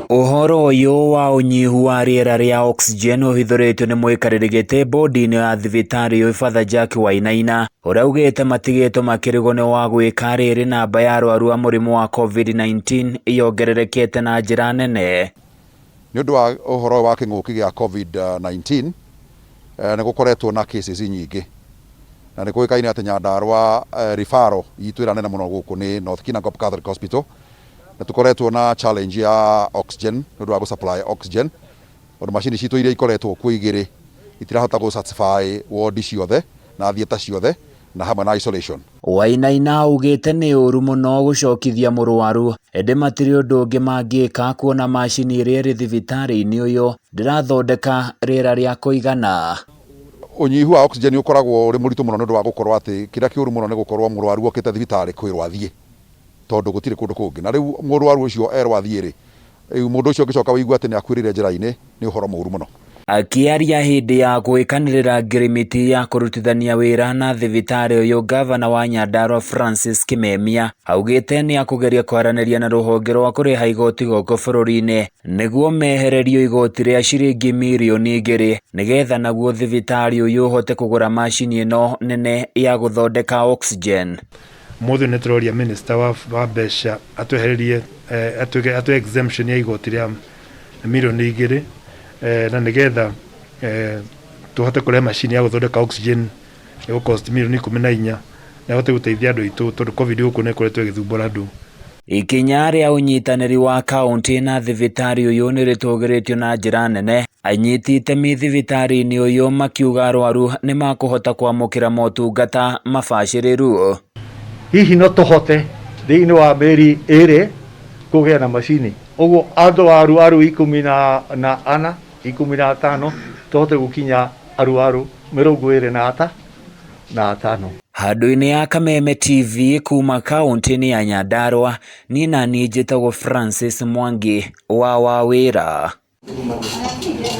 Ũhoro ũyũ wa ũnyihu wa rĩera rĩa oxygen ũhithũrĩtio nĩ mũikarĩri gĩtĩ bodi-inĩ ya thibitarĩ ũyũ Father Jack Wainaina ũrĩa augĩte matigĩtwo makĩrigwo nĩ wa gwĩka rĩrĩ namba ya arwaru a mũrimũ wa COVID-19 yongererekete na njĩra nene. Nĩ ũndũ wa ũhoro wa kĩng'ũki gĩa COVID-19 nĩ gũkoretwo na cases nyingĩ na nĩ kũĩkaine atĩ Nyandarua referral itũ ĩrĩa nene mũno gũkũ nĩ North Kinangop Catholic Hospital na tũkoretwo na challenge ya oxygen nĩ ũndũ wa gũ supply oxygen tondũ macini citũ iria ikoretwo kuo igĩrĩ itirahota gũ satisfy ward ciothe na theatre ciothe na hamwe na isolation. Wainaina augĩte nĩ ũru mũno gũcokithia mũrwaru ĩndĩ matirĩ ũndũ ũngĩ mangĩka kuona macini ĩrĩa ĩrĩ thibitarĩ-inĩ ũyũ ndĩrathondeka rĩera rĩa kũigana. Ũnyihu wa oxygen ũkoragwo ũrĩ mũritũ mũno nĩ ũndũ wa gũkorwo atĩ kĩrĩa kĩũru mũno nĩ gũkorwo mũrwaru okĩte thibitarĩ kwĩrwo athiĩ tondũ gũtirĩ kũndũ kũngĩ na rĩu mũrwaru ũcio erwo athiĩ rĩ rĩu mũndũ ũcio ũngĩcoka wĩigue atĩ nĩ akuĩrĩire njĩra-inĩ nĩ ũhoro mũũru mũno. Akĩaria hĩndĩ ya gwĩkanĩrĩra ngirimiti ya kũrutithania wĩra na thibitarĩ ũyũ gavana wa Nyandarua Francis Kimemia augĩte nĩ akũgeria kwaranĩria na rũhonge rwa kũrĩha igoti gũkũ bũrũri-inĩ nĩguo mehererio igoti rĩa ciringi mirioni 2 nĩgetha naguo thibitarĩ ũyũ ũhote kũgũra macini ĩno nene ya gũthondeka oxygen. Mũthĩ nĩ tũroria minister wa mbeca atwehererie atwĩke atwe exemption ya igoti rĩa mirioni 2 na nĩgetha tũhote kũrehe macini ya gũthondeka oxygen ĩgũ cost mirioni 14 na ĩhote gũteithia andũ aitũ tondũ COVID gũkũ nĩ ĩkoretwo ĩgĩthumbũra andũ. Ikinya rĩa ũnyitanĩri wa kaunti na thibitarĩ ũyũ nĩ rĩtũgĩrĩtio na njĩra nene anyiti itemi thibitarĩ-inĩ ũyũ makiuga arwaru nĩ makũhota kwamũkĩra motungata mabacĩrĩru. Hihi no tũhote thĩinĩ wa mĩeri 2 kũgĩa na macini ũguo andũ arwaru 14, 15 tũhote gũkinya arwaru 25. Handũ-inĩ ya Kameme TV kuma kaunti-inĩ ya Nyandarua niĩ na niĩ njĩtagwo Francis Mwangi wa Wawĩra.